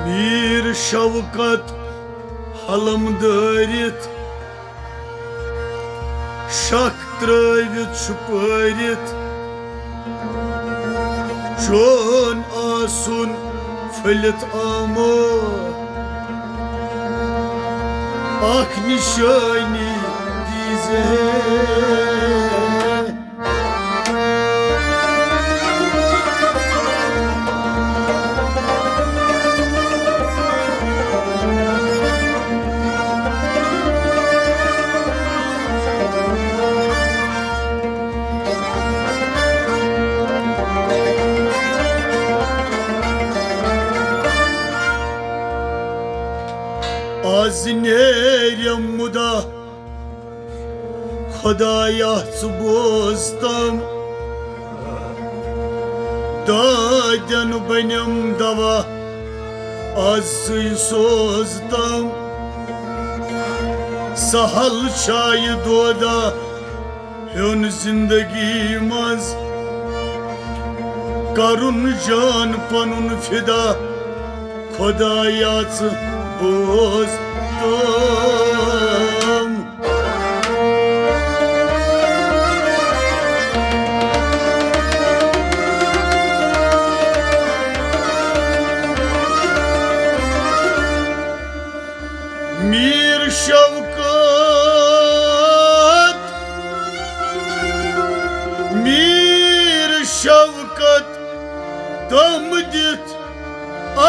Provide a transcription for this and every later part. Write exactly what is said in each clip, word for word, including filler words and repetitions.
میٖر شوکت حلم دٲرِتھ، شک ترٲوِتھ چھُ پٲرِتھ، چون آسُن پھٔلِتھ آمو، اکھ نِشٲنی دیٖزِ ہے۔ از نیرم مُدا خۄدایا ژٕ بوزتم، دادٮ۪ن بنٮ۪م دوا از ژٕے سوزتم۔ سہل چھا یہِ دودا ہیوٚن زندگی منٛز، کرُن جان پنُن فدا، خۄدایا ژٕ بوزتم۔ میٖر شوکت، میٖر شوکت، دم دِتھ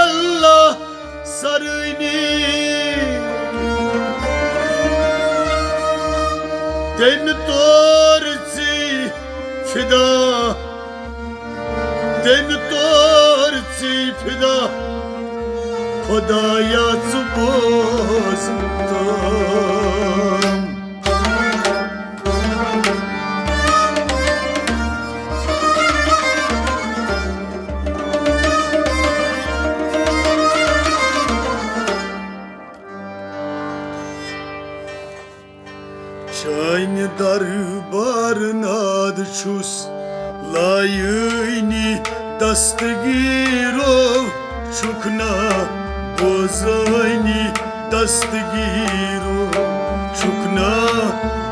اللہ سرٲنی۔ تٔمۍ تور ژٕے فدا، تٔمۍ تور ژٕے فدا، خۄدایا ژٕ بوزتم۔ چانہِ دربار ناد چھُس لایٲنی، دستگیٖرو چھُکھ نا بوزٲنی، دستگیٖرو چھُکھ نا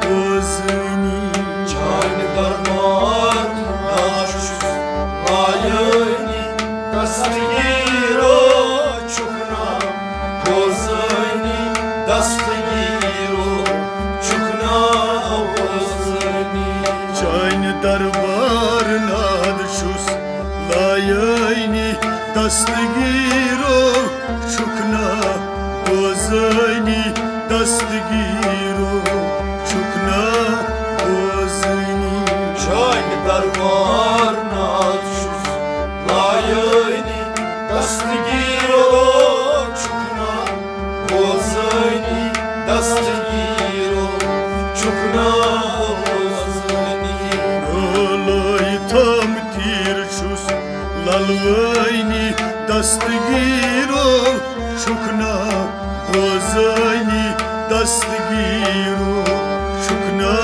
بوزٲنی۔ چانہِ دربار ناد چھُس لایٲنی، دستگیٖرو چھُکھ نا بوزٲنی، دستگیٖرو چھُکھ نا بوزٲنی۔ چانہِ دربار ناد چھُس لایٲنی، دستگیٖرو چھُکھ نا بوزٲنی، دستگیٖرو چھُکھ نا بوزٲنی۔ چانہِ دربار ناد چھُس لایٲنی، دستگیٖرو چھُکھ نا بوزٲنی، دستگیٖرو چھُکھ نا بوزٲنی۔ لٲلٲے تھم تیٖر چھُس للوٲنی، دستگیٖرو چھُکھ نا بوزٲنی، دستگیٖرو چھُکھ نا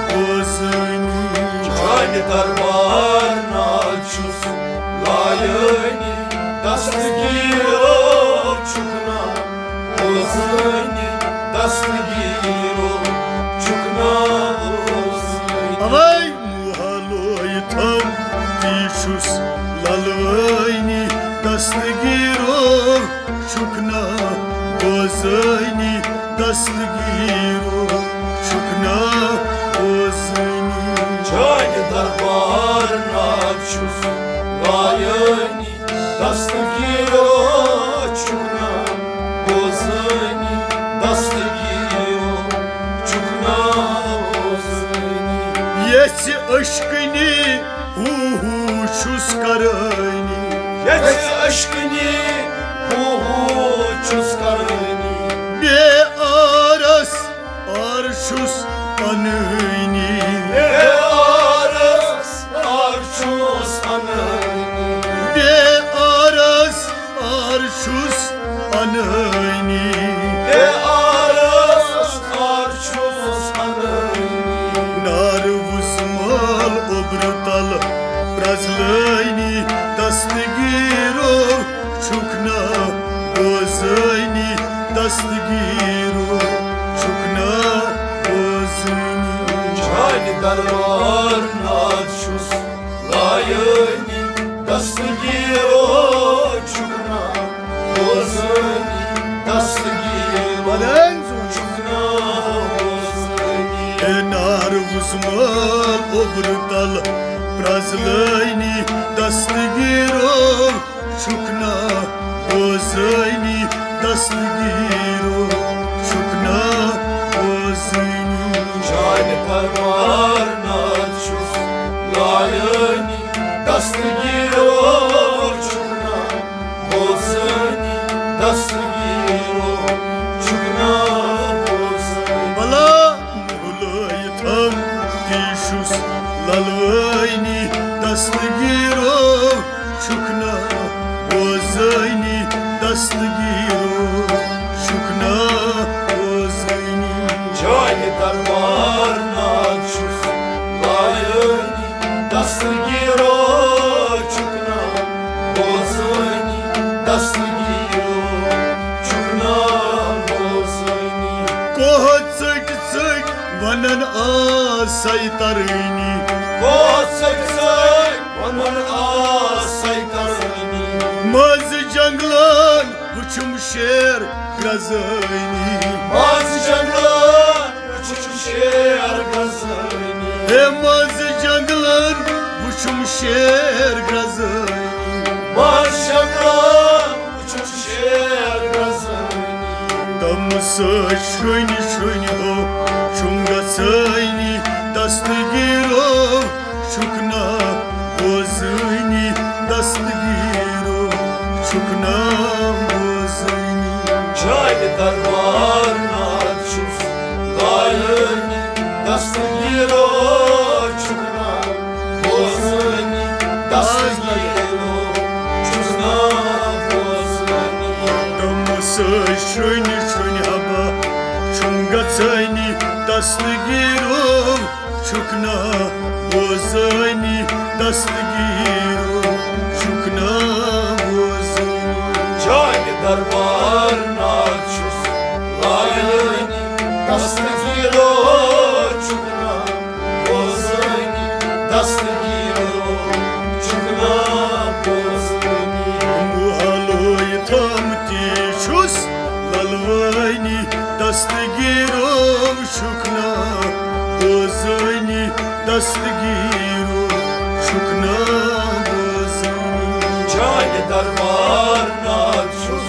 بوزٲنی۔ چانہِ دربار ناد چھُس لایٲنی، دستگیٖرو چھُکھ نا بوزٲنی، دستگیٖرو چھُکھ نا بوزٲنی۔ اوے موہلوے تھم تی چھُس للوٲنی، دستگیٖرو چھُکھ نا بوزٲنی، دستگیٖرو چھُکھ نا بوزٲنی۔ چانہِ دربار ناد چھُس لایٲنی، دستگیٖرو چھُکھ نا بوزٲنی، دستگیٖرو چھُکھ نا بوزٲنی۔ یژھِ اشکنی ہو ہو چھُس کرٲنی۔ یژھِ اشکنی ہو ہو چھُس کرٲنی۔ بے آرس آر چھُس انٲنی۔ بے آرس آر چھُس انٲنی۔ بے آرس آر چھُس انٲنی۔ بے آرس آر چھُس انٲنی۔ نار وُزمال اوٚبرٕ تل پرٛزلٲنی، دستگیٖرو چھُکھ نا دربار ناد چھُس لایٲنی، دستگیٖرو چھُکھ نا بوزٲنی، دستگیٖرو چھُکھ نا بوزٲنی۔ اے نار وُزمل اوٚبرٕ تل پرٛزلٲنی، دستگیٖرو چھُکھ نا بوزٲنی، دستگیٖرو چھُکھ نا بوزٲنی۔ چانہِ دربار ناد چھُس لایٲنی، دستگیٖرو چھُکھ نا بوزٲنی، دستگیٖرو چھُکھ نا بوزٲنی۔ بلا مُہلٲیِتھ تی چھُس للوٲنی، دستگیٖرو چھُکھ نا بوزٲنی، دستگیٖرو چھُکھ نا بوزٲنی۔ چانہِ دربار ناد چھُس لایٲنی، دستگیٖرو چھُکھ نا بوزٲنی، دستگیٖرو چھُکھ نا بوزٲنی۔ کوہ ژٔٹۍ ژٔٹۍ ونان آسے ترٲنی۔ کوہ ژٔٹۍ ژٔٹۍ ونان آسے ترٲنی۔ منٛزٕ جنگلن وُچھُم شیر گرزٲنی۔ منٛزٕ جنگلن وُچھُم شیر گرزٲنی۔ ہے منٛزٕ جنگلن وُچھُم شیر گرزٲنی۔ منٛزٕ جنگلن وُچھُم شیر گرزٲنی۔ تم سۭتۍ شُنۍ شُنۍ ہو چھُم گژھٲنی، دستگیٖرو چھُکھ نا بوزٲنی، دستگیٖرو چھُکھ نا بوزٲنی۔ چانہِ دربار ناد چھُس لایٲنی، دستگیٖرو چھُکھ نا بوزٲنی، دستگیٖرو چھُکھ نا بوزٲنی۔ تم سۭتۍ شُنۍ شُنۍ ہبا چھُم گژھٲنی، دستگیٖرو چھُکھ نا بوزٲنی، دستگیٖرو چھُکھ نا بوزٲنی۔ چانہِ دربار ناد چھُس لایٲنی، دستگیٖرو چھُکھ نا بوزٲنی، دستگیٖرو چھُکھ نا بوزٲنی۔ مُہلٲیِتھ تی چھُس للوٲنی، دستگیٖرو چھُکھ نا بوزٲنی، دستگیٖرو چھُکھ نا بوزٲنی۔ چانہِ دربار ناد چھُس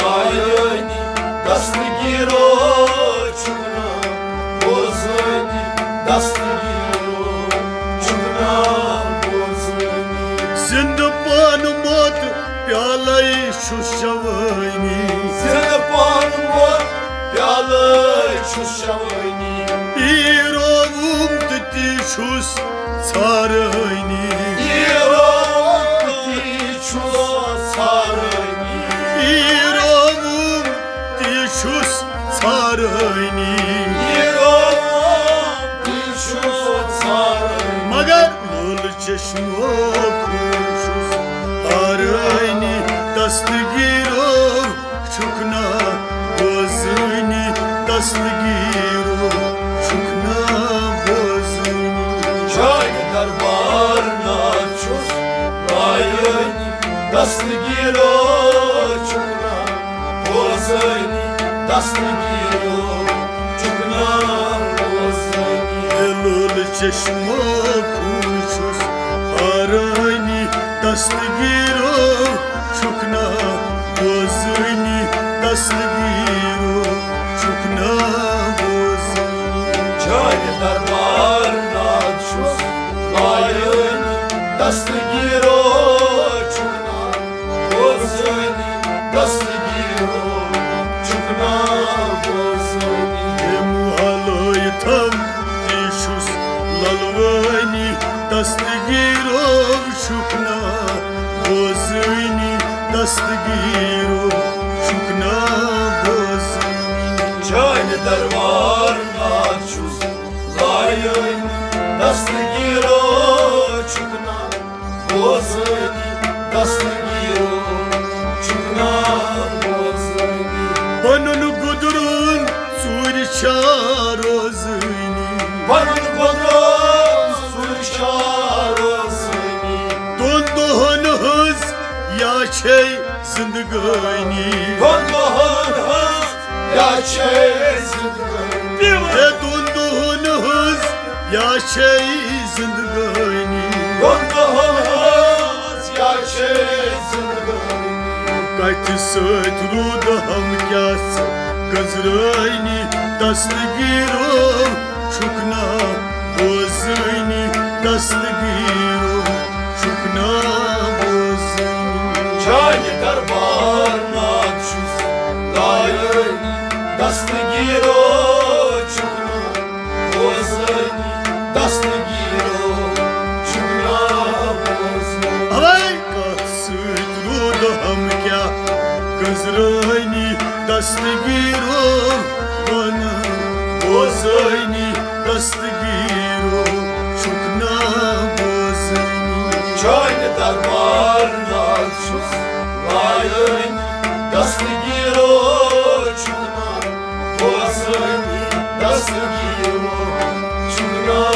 لایٲنی، دستگیٖرو چھُکھ نا بوزٲنی، دستگیٖرو چھُکھ نا بوزٲنی۔ زِندٕ پانہٕ موت پیالَے چھُس چوٲنی۔ زِندٕ پانہٕ موت پیالَے چھُس چوٲنی۔ پیٖرووُم تہٕ تی چھُس ژھارٲنی۔ پیٖرووُم تہٕ تی چھُس ژھارٲنی۔ پیٖرووُم تی چھُس ژھارٲنی۔ پیٖرووُم تہٕ تی چھُس ژھارٲنی۔ مگر لولہٕ چشمو خوٗن چھُس آرٲنی، دستگیٖرو چھُکھ نا بوزٲنی، دستگیٖرو چھُکھ نا بوزٲنی۔ چانہِ دربار ناد چھُس لایٲنی، دستگیٖرو چھُکھ نا بوزٲنی، دستگیٖرو چھُکھ نا بوزٲنی۔ اے لولہٕ چشمو خوٗن چھُس آرٲنی، دستگیٖرو چھُکھ نا بوزٲنی، دستگیٖرو چھُکھ نا بوزٲنی۔ چانہِ دربار ناد چھُس لایٲنی، دستگیٖرو چھُکھ نا بوزٲنی، دستگیٖرو چھُکھ نا بوزٲنی۔ ہے مُہلٲیِتھ تی چھُس للوٲنی، دستگیٖرو چھُکھ نا بوزٲنی، دستگیٖرو چھُکھ نا بوزٲنی۔ چانہِ دربار ناد چھُس لایٲنی، دستگیٖرو چھُکھ نا بوزٲنی، دستگیٖرو چھُکھ نا بوزٲنی۔ پنُن گُدرُن ژوٗرِ چھا روزٲنی۔ پنُن گُدرُن یا چھے زندگٲنی۔ دۄن دۄہن ہٕنٛز یا چھے زندگٲنی۔ ہے دۄن دۄہن ہٕنٛز یا چھے زندگٲنی۔ دۄن دۄہن ہٕنٛز یا چھے زندگٲنی۔ کتھِ سۭتۍ روٗدہم کیٛاہ ژٕ گٔنٛزرٲنی؟ دستگیٖرو چھُکھ نا بوزٲنی، دستگیٖرو چھُکھ نا بوزٲنی۔ چانہِ دربار ناتھ چھُس لایٲنی، دستگیٖرو چھُکھ نا بوزٲنی، دستگیٖرو چھُکھ نا بوزٲنی۔ اوے کتھ سۭتۍ روٗدہم کیٛاہ گٔنٛزرٲنی؟ دستگیٖرو ونہٕ بوزٲنی، دستگیٖرو چھُکھ نا بوزٲنی۔ چانہِ دربار ناتھ چھُس لایٲنی، دستگیٖرو چھُکھ نا بوزٲنی، دستگیٖرو چھُکھ نا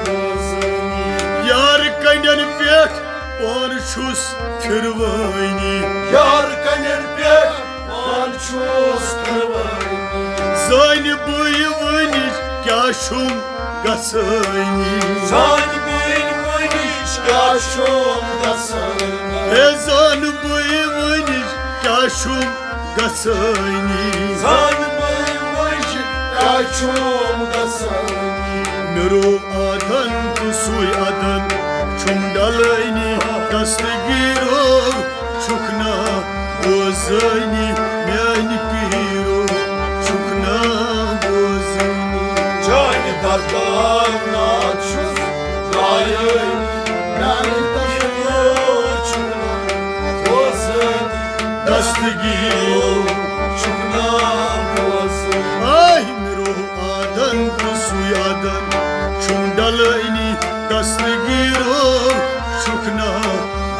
بوزٲنی۔ یار کنڈٮ۪ن پٮ۪ٹھ پان چھُس پھِروٲنی۔ یار کنڈٮ۪ن پٮ۪ٹھ پان چھُس پھِروٲنی۔ زانہِ بٕے وٕنِچ کیٛاہ چھُم گژھٲنی۔ زانہِ بٕے وٕنِچ کیٛاہ چھُم گژھٲنی۔ ہے زانہٕ بٕے وٕنِچ کیٛاہ چھُم گژھٲنی۔ زانہٕ بٕے وٕنِچ کیٛاہ چھُم گژھٲنی۔ مےٚ رو آدن تہٕ سُے ادن چھُم ڈلٲنی۔ دستگیٖرو چھُکھ نا بوزٲنی، میٛانہِ پیٖرو چھُکھ نا بوزٲنی۔ چانہِ دربار ناتھ چھُس لایٲنی، میٛانہِ پیٖرو چھُکھ نا بوزٲنی، دستگیٖرو چھُکھ نا بوزٲنی۔ آے مےٚ رو آدن تہٕ سُے آدن چھُم ڈلٲنی، دستگیٖرو چھُکھ نا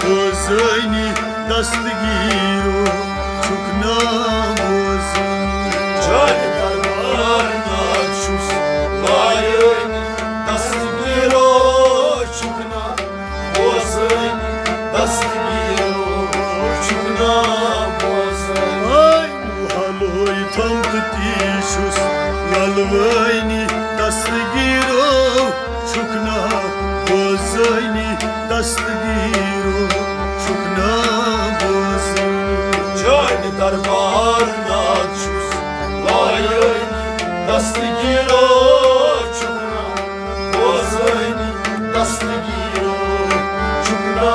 بوزٲنی، دستگیٖرو چھُکھ نا بوزٲنی۔ چانہِ دربار ناتھ چھُس لایٲنی، دستگیٖرو چھُکھ نا بوزٲنی، دستگیٖرو چھُکھ نا بوزٲنی۔ آے ہلوے تھم تہٕ تی چھُس للوٲنی، دستگیٖرو چھُکھ نا بوزٲنی، دستگیٖرو چھُکھ نا بوزٲنی۔ چانہِ دربار ناتھ چھُس لایٲنی، دستگیٖرو چھُکھ نا بوزٲنی، دستگیٖرو چھُکھ نا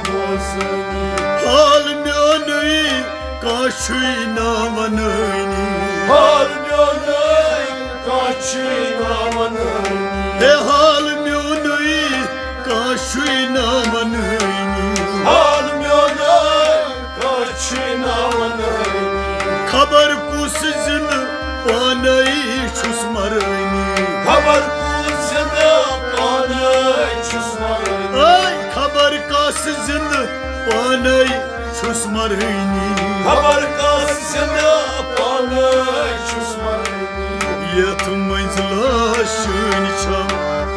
بوزٲنی۔ حال میونُے کانٛہہ چھُے نا ونٲنی۔ حال میونُے کانٛہہ چھُے نا ونٲنی۔ ہے حال میونُے کانٛہہ چھُے نا ونٲنی۔ حال میونُے کانٛہہ چھُے نا ونٲنی۔ خبر کُس زِندٕ پانے چھُس مرٲنی۔ خبر کُس زِندٕ پانے چھُس مرٲنی۔ اے خبر کس زِندٕ پانے چھُس مرٲنی۔ خبر کس زِندٕ پانے چھُس مرٲنی۔ یتھ مٔنٛزۍ لاش چٲنۍ چھم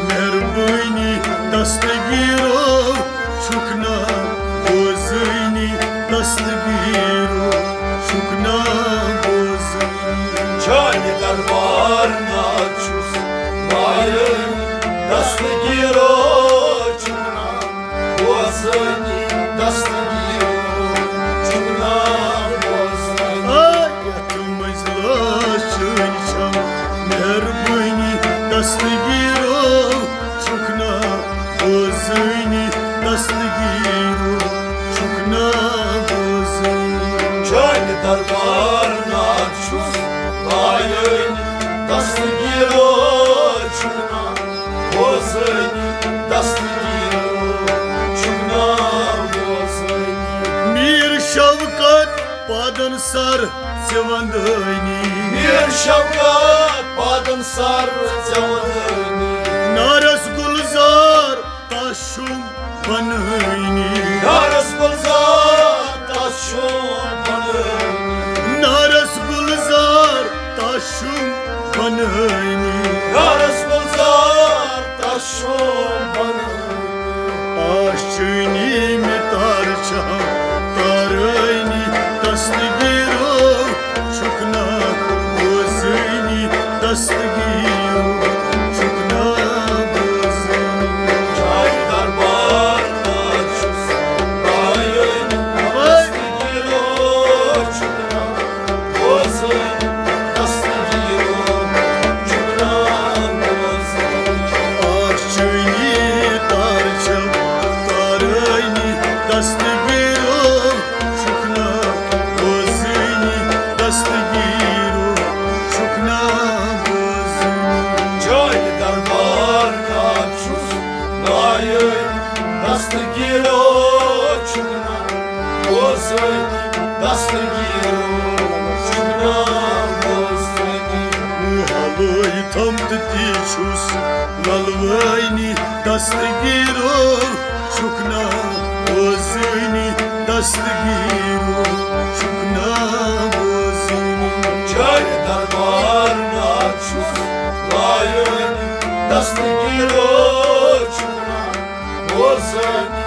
مہربٲنی، دستگیٖرو چھُکھ نا بوزٲنی، دستگیٖرو چھُکھ نا بوزٲنی۔ چانہِ دربار ناتھ چھُس لایٲنی، دستگیٖرو چھُکھ نا بوزٲنی، دستگیٖرو چھُکھ نا بوزٲنی۔ آ، یتھ مٔنٛزۍ لاش چٲنۍ چھم مہربٲنی، دستگیٖرو چھُکھ نا بوزٲنی، دستگیٖرو چھُکھ نا بوزٲنی۔ چانہِ دربار ناتھ چھُس لایٲنی، دستگیٖرو چھُکھ نا بوزٲنی، دستگیٖرو چھُکھ نا بوزٲنی۔ میٖر شوکت پادن سر ژےٚ ونٛدٲنی۔ میٖر شوکت پادن سر ژےٚ ونٛدٲنی۔ نارس گُلزار تس چھُم بنٲنی۔ نارس گُلزار تس چھُم بنٲنی۔ نارس گُلزار تس چھُم بنٲنی۔ نارس گُلزار تس چھُم بنٲنی۔ آش چٲنی مےٚ تار چھم دستگیٖرو چھُکھ نا بوزٲنی۔ موہلٲوِتھ تہِ چھُس للوٲنی، دستگیٖرو چھُکھ نا بوزٲنی، دستگیٖرو چھُکھ نا بوزٲنی۔ چٲرِ دربار نا چھُس لایٲنی، دستگیٖرو چھُکھ نا بوزٲنی۔